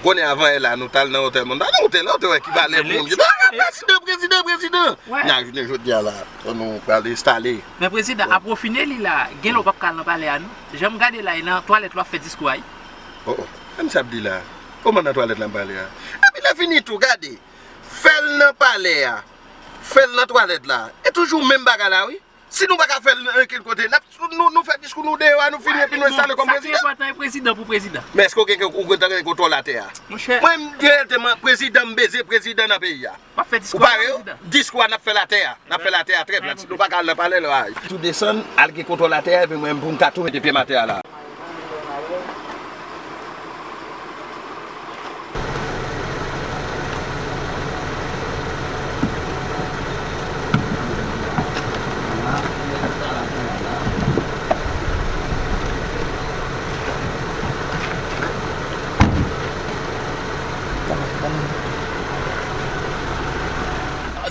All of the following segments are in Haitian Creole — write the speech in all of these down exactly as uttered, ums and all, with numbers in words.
Konnen avan yè la, nou t al nan otèl moun. Nan otèl la, ou te wè ki valè moun ki ta, prezidan, prezidan, prezidan. Nan jounen jodi a la, nou pral enstale. Men prezidan ap wofine li la, gen lè w p ap ka al nan palè a non. Jan m gade la, e nan twalèt la w ap fè diskou a wi. Oh, oh. Sa misye ap di la? Kòman nan twalèt la m prale a? Epi lè fini tou, gade. Fè l nan palè a. Fè l nan twalèt la. E toujou menm bagay la wi. Si nou pa ka fè l nan ankenn kote, n ap, nou, nou fè diskou nou deyò a, nou fini epi nou enstale kòm prezidan. Sa ki enpòtan e prezidan pou prezidan. Men èske w gen, ou gentan gen kontwòl atè a? Monchè. Mwen, m, reyèlteman, prezidan m bezwen prezidan nan peyi a. W ap fè diskou a prezidan. Ou pare? Diskou a n ap fè l atè a. N ap fè l atè a trè plat. Si nou pa ka al nan palè la, tou desann, al gen kontwòl atè a, epi mwen, pou m ka tou mete pye m atè a la.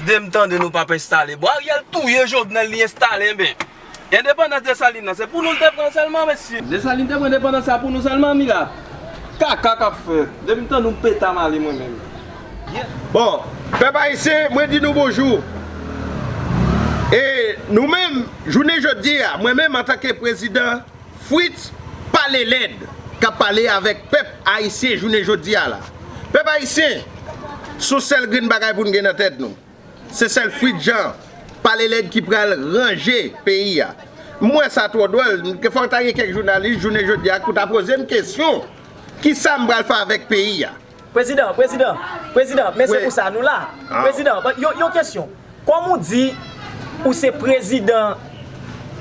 De m tande nou p ap enstale. Bon, Ariel touye Jovenel, li enstale, enben. Endepandans Desalin nan, se pou nou l te pran sèlman, mesye. Desalin te pran endepandans sa pou nou sèlman, Mila. Kaka k ap fè. Depi m tande w, m pete m ale mwen menm. Bon, pèp ayisyen, mwen di nou bonjou. E nou menm, jounen jodi a, mwen menm antanke prezidan Fritz Pale Lèd, k ap pale avèk pèp ayisyen jounen jodi a la. Pèp ayisyen, se yon sèl grenn bagay pou n gen nan tèt nou. Se sèl Fritz Jean, Pale Lèd ki pral ranje peyi a. M wè sa twò dwòl, fòk ta gen kèk jounalis jounen jodi a pou ta poze m kesyon, kisa m pral fè avèk peyi a? Prezidan, prezidan, prezidan, men se pou sa nou la. Prezidan, yon, yon kesyon. Kòm ou di, ou se prezidan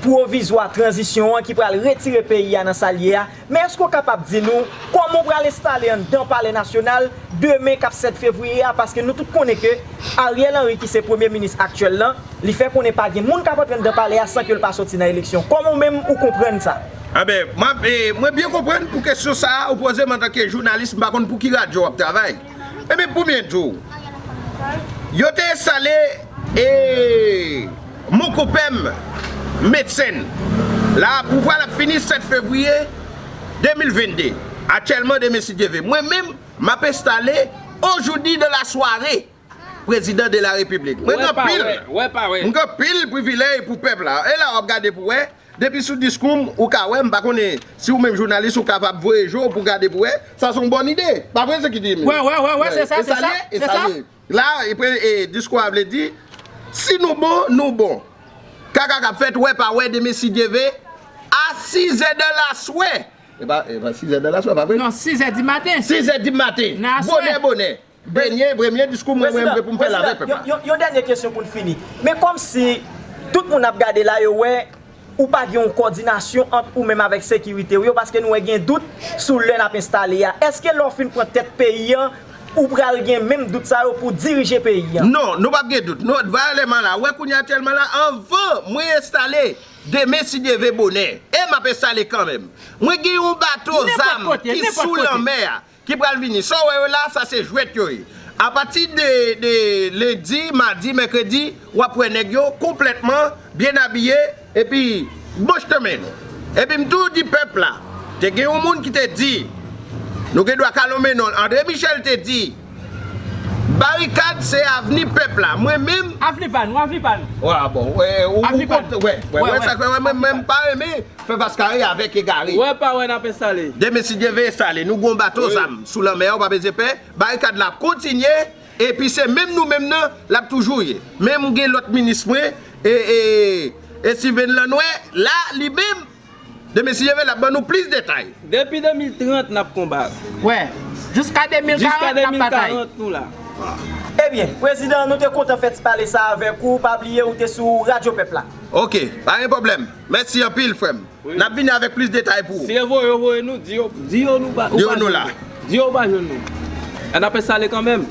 pwovizwa tranzisyon an ki pral retire peyi a nan sa l ye a, men èske w kapab di nou kòman w pral enstale anndan Palè Nasyonal demen k ap sèt fevriye a? Paske nou tout konnen ke Ariel Henry, ki se premye minis aktyèl lan, li fè konnen pa gen moun k ap antre anndan palè a san ke l pa soti nan eleksyon. Kòman w menm ou konprann sa? Anben, mwen, e, mwen byen konprann pou kesyon sa a ou poze m antanke jounalis, m pa konn pou ki radyo w ap travay. Ebyen, pou m byen di w, yo te enstale, e, mon konpè m, medsen. La, pouvwa l ap fini sèt fevriye de mil vennde. Aktyèlman, demen, si Dye ve. Mwen menm, m ap enstale ojoudi de la sware, prezidan de la repiblik. Mwen gen anpil, mwen gen anpil privilèj pou pèp la. E la, w ap gade pou wè, depi sou diskou m, ou ka wè, m pa konnen si ou menm jounalis, ou kapab voye je w pou gade pou wè. Sa se yon bòn ide. Pa vre, se ki di m? Wè, wè, wè, wè, se sa, se sa, se sa. La, e, e, diskou a vle di, si nou bon, nou bon. Kaka k ap fèt, wè pa wè, demen, si Dye ve, a sizè de laswè. E pa, e pa sizè de laswè, pa vre? Non, sizè di maten. Sizè di maten. Nan aswè. Bonè, bonè. Dènye, premye diskou mwen, mwen vle pou m fè l avèk pèp la. Yon, yon, yon dènye kesyon pou n fini. Men kòmsi tout moun ap gade la, yo wè ou pa gen yon kòdinasyon ant ou menm avèk sekirite w yo, paske nou wè gen dout sou lè n ap enstale a. Èske lè w fin pran tèt peyi an, ou pral gen menm dout sa yo pou dirije peyi an? Non, nou p ap gen dout. Nou, paralèlman la, wè kounye a aktyèlman la, anvan mwen enstale, demen, si Dye ve, bonè, e m ap enstale kanmenm. Mwen gen yon bato zam ki sou lanmè a, ki pral vini. Sa w wè yo la, sa se jwèt yo ye. Apati de, de lendi, madi, mèkredi, w ap wè nèg yo konplètman byen abiye, epi bouch nan men nou. Epi m tou di pèp la, te gen yon moun ki te di, nou gen dwa kalonmen non l, André Michel te di, barikad se avni pèp la. Mwen menm. Avni pa nou, avni pa nou. Wè, bon, wè, ou, ou konn, wè, wè, wè, sa k fè, wè, mwen menm pa renmen fè fas kare avèk egare. Wè pa wè n ap enstale. Demen, si Dye ve, enstale. Nou gon bato zam sou lanmè a, ou pa bezwen pè. Barikad la ap kontinye. Epi se menm nou menm nan, l ap toujou ye. Men m gen lòt minis mwen, e, e, e Steven Lannwè, la, li menm, demen, si Dye ve, l ap ban nou plis detay. Depi de mil trant, n ap konba. Wè, jiska de mil karant, n ap batay. Jiska de mil karant, nou la. Ebyen, prezidan, nou te kontan fè ti pale sa avèk ou. Pa bliye, ou te sou Radyo Pèp la. Oke, pa gen pwoblèm. Mèsi anpil, frè m. Wi. N ap vini avèk plis detay pou ou. Si yo voye, yo voye nou, di yo, di yo nou pa, di yo nou la. Di yo ou pa jwenn nou. N ap enstale kanmenm.